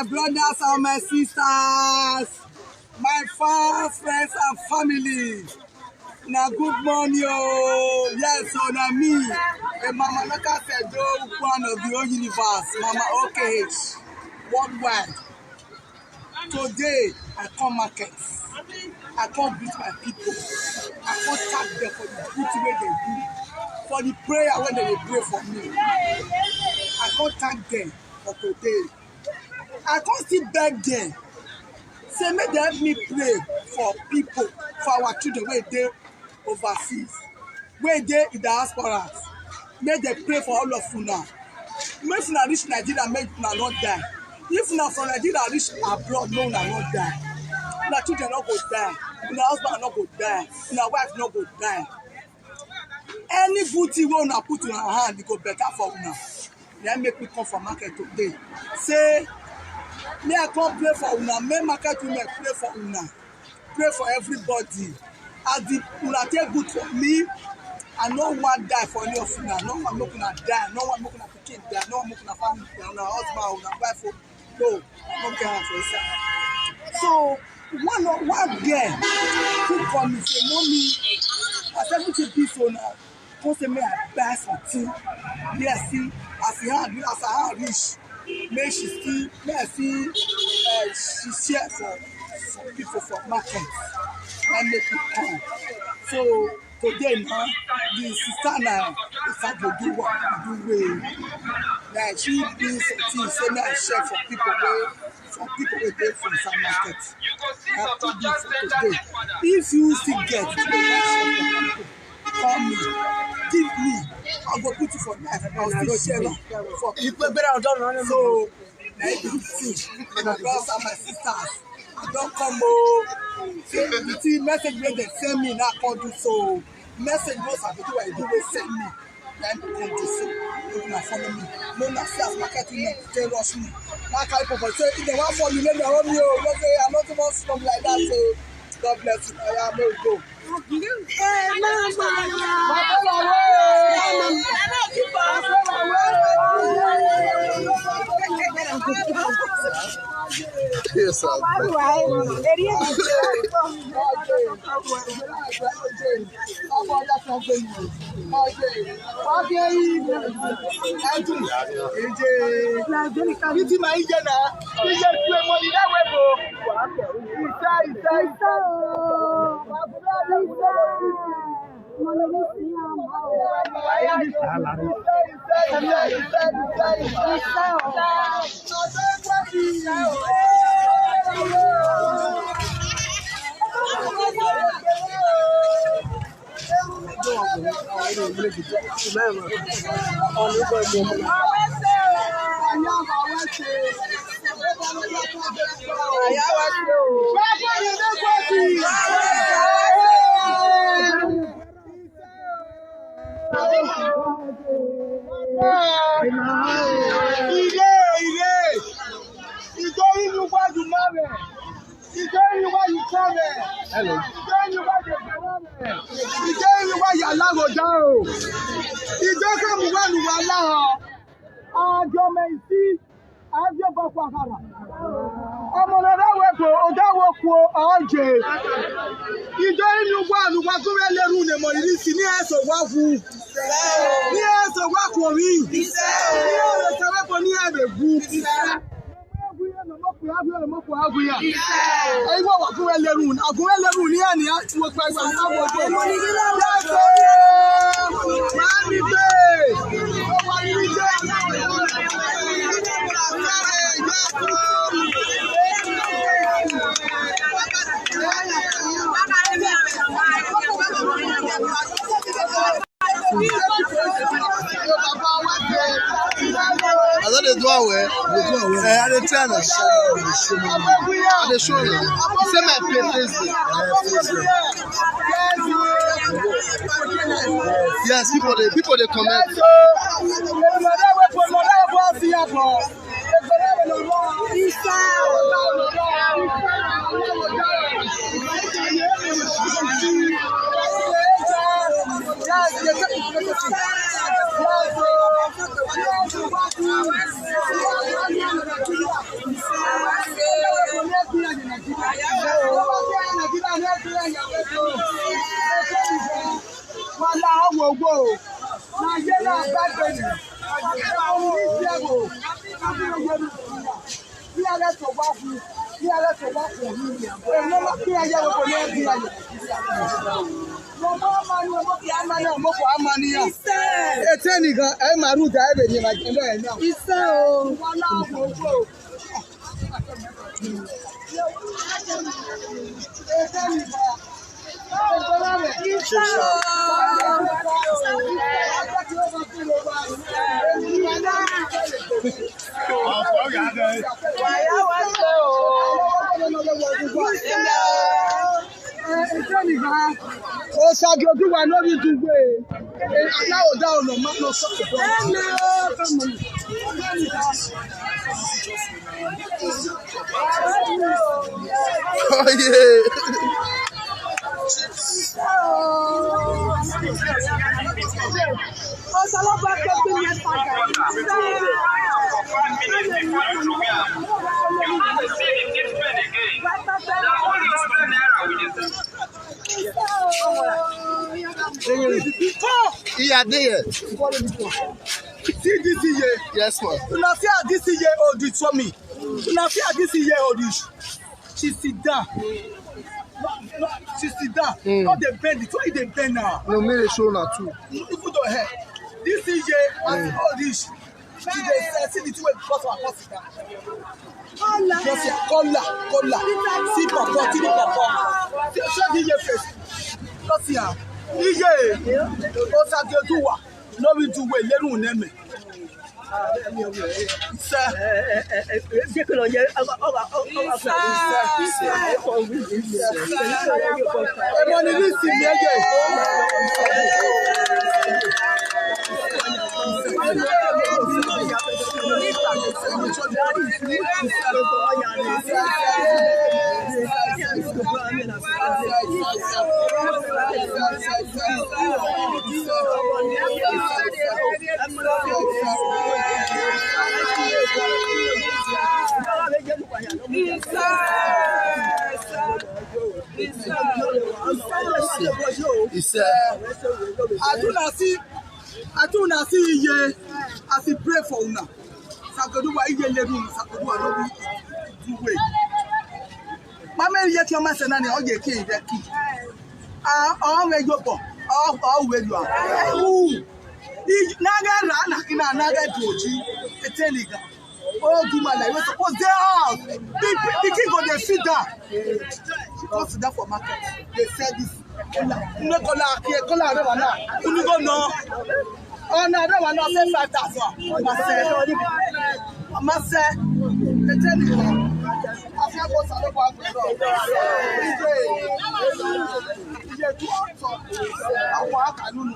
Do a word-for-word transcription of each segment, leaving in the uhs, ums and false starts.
Brothers and my sisters, my fans, friends and family. Now good morning, oh. Yes, so now me, a Mama Naka said, one of the whole universe, Mama O K H, worldwide. Today, I come market. I come greet my people. I come thank them for the good thing wey they do, for the prayer wey they dey pray for me. I come thank them for today. I come still beg them, say make they help me pray for people, for our children wey dey overseas, wey dey in diaspora. Make they pray for all of una. Make una reach Nigeria, make una no die. If una from Nigeria reach abroad, make una no die. Una children no go die. Una husband no go die. Una wife no go die. Any good thing wey una put una hand, e go better for una. Na make me come for market today. Say, me I come pray for una. Make market women pray for una. Pray for everybody. As the una take good for me, I no wan die for any of una. No wan make una die. No wan make una pikin die. No wan make una family die. Una husband, una wife, oh, no, no get am for inside. So one of, one girl who call me say, "Mommy, as everything be so now, come say me I buy something." Yes, see, as e hand, as her hand reach, make she still, make I see, uh, she share for some people for market. And make it come. So today now, the sister now, sister go do what do way. Like she be something, say me I share for people wey, for people wey dey for inside market. I put this for today. If you still get, you go like share for people. Call me, give me. I go put it for life. I go still share am for people. So na it be the thing. My brothers and my sisters, I don come o. Say the thing, message wey dem send me, na I come do so. Message wey Sabi wey do wey send me, na im come do so. Make una follow me. Make una see as market women take rush me. Na I carry people say if dem wan follow me, make dem hold me o. No say I no too much strong like that o. God bless you. Oya, make we go. Yes, sir. Wetin my ije na? Ije tue money that way, bro. Isa, isa, isa, isa. Ire, ire. Ijo inu wa ju mame. Ijo inu wa ju mame. Hello. Ijo inu wa ju mame. Ijo inu wa ya la go da o. Ijo ka mu wa nu wa la o. Ajo me si. Ajo ba kwa hara. Ọmọ na da we ko, o da wo ko, oje. Ijo inu wa nu wa ku re le ru ne mo ri si ni eso wa hu. Ni eso wa ko mi. Ni eso wa ko ni e be gu. I don dey do am well. Dey do am well. Eh, I dey try na. I dey show una. Say my pay face dey. Yes, people dey, people dey comment. Eteni gan, ẹ máa rú ìjà, ẹ bẹ̀ yẹn máa jẹ bẹ́ẹ̀ náà. Iṣẹ́ o. Osageduwa no be the way. Now that on the man no so. Oh yeah. Iya dey here. See this year. Yes, ma. Una see how this year old reach for me. Una see how this year old reach. She sit down. She sit down. Mm. Not dey bend it. Why dey bend now? No, make dey show una too. Even though, hey, this year as old reach. She dey sell, see the thing wey because of her sit down. Just see, kola, kola. See pawpaw, see the pawpaw. See, show the year face. Just see her. Iye. Osageduwa. No be the way. Lerun neme. Sir. Ẹ mọ ni ní ìsinmi ẹyẹ. He said, I do not see, I do not see here as he pray for una. Sagoduwa iye leru, Sagoduwa no be do way. Mama ye ki o ma se na ni o ye ki ye ki. Ah, o we yo bo. O, o we yo. Ooh. I na ga ra na ki na na ga doji. Eteliga. Oh, do my life. We suppose dey out. The, the king go dey sit down. She come sit down for market. Dey sell this. Nne kola, ke kola re wa na. Unu go no. Oh, na re wa na say five thousand. Ma se. Ma se. Eteliga. Afia ko sa lo kwa ko. Iye tu ọtọ. Àwọn àkànú nù.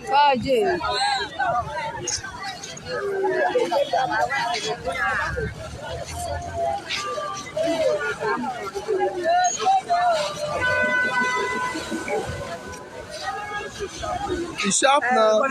Kaje. E sharp now.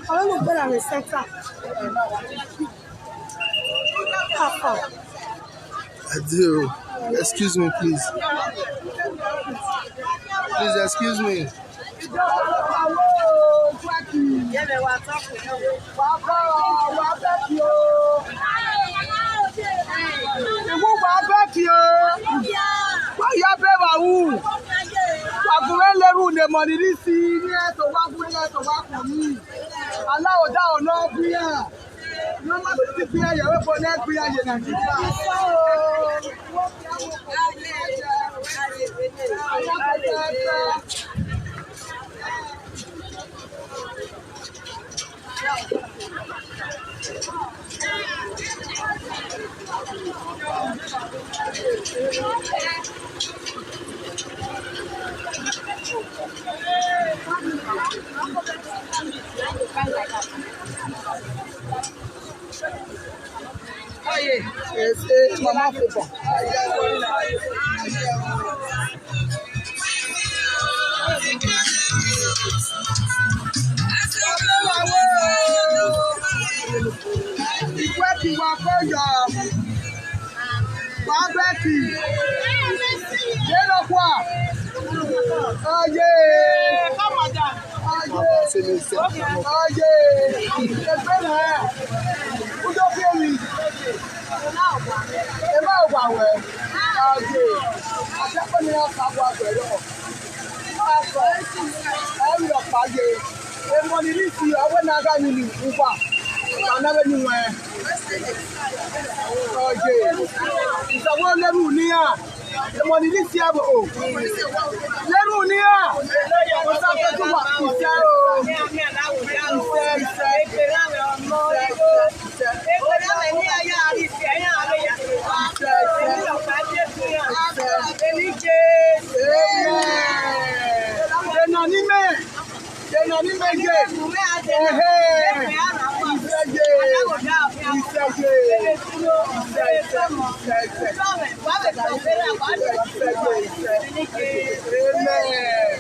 I want to go and reset her. How far? I do. Excuse me, please. Please excuse me. Ìwọ wà bẹ́ẹ̀ kí o. Wọ́n yọ bẹ́ẹ̀ wà wù. Wàgùnrin lérú ni mo ní ní sí ní ẹ̀sọ́ wá fún ní ẹ̀sọ́ wá kò ní. Aláwọ̀ dá ọ̀nà bí yà. No matter the prayer you open, that prayer you Nigeria. Yes, eh, mama football. Ìwé ti wà fún yọ. Wà á bẹ́ kì. Yé lọ kú à. Ayé. Ayé. Ayé. Ẹgbẹ́ náà. Kújọ́ fi èmi. Ẹ má wà wẹ̀. Ayé. Àjẹpẹ́ ni a kà wá pẹ̀lú. Ọrịa ọkpa ye. Emọni n'isi ọwụ na-aga anyị n'ugbu a. Ma na-ebe ni nwe. Oye. Nsogbu n'elu ni ya. Emọni n'isi ya bụ o. N'elu ni ya. Ọsa ketu wa ise o. Ise, ise. Ise, ise. Ise, ise. Amen. Ise n'ime. Ise n'ime gị. Ehe. Ise gị. Ise gị. Ise, ise, ise, ise. Ise gị, ise. Amen.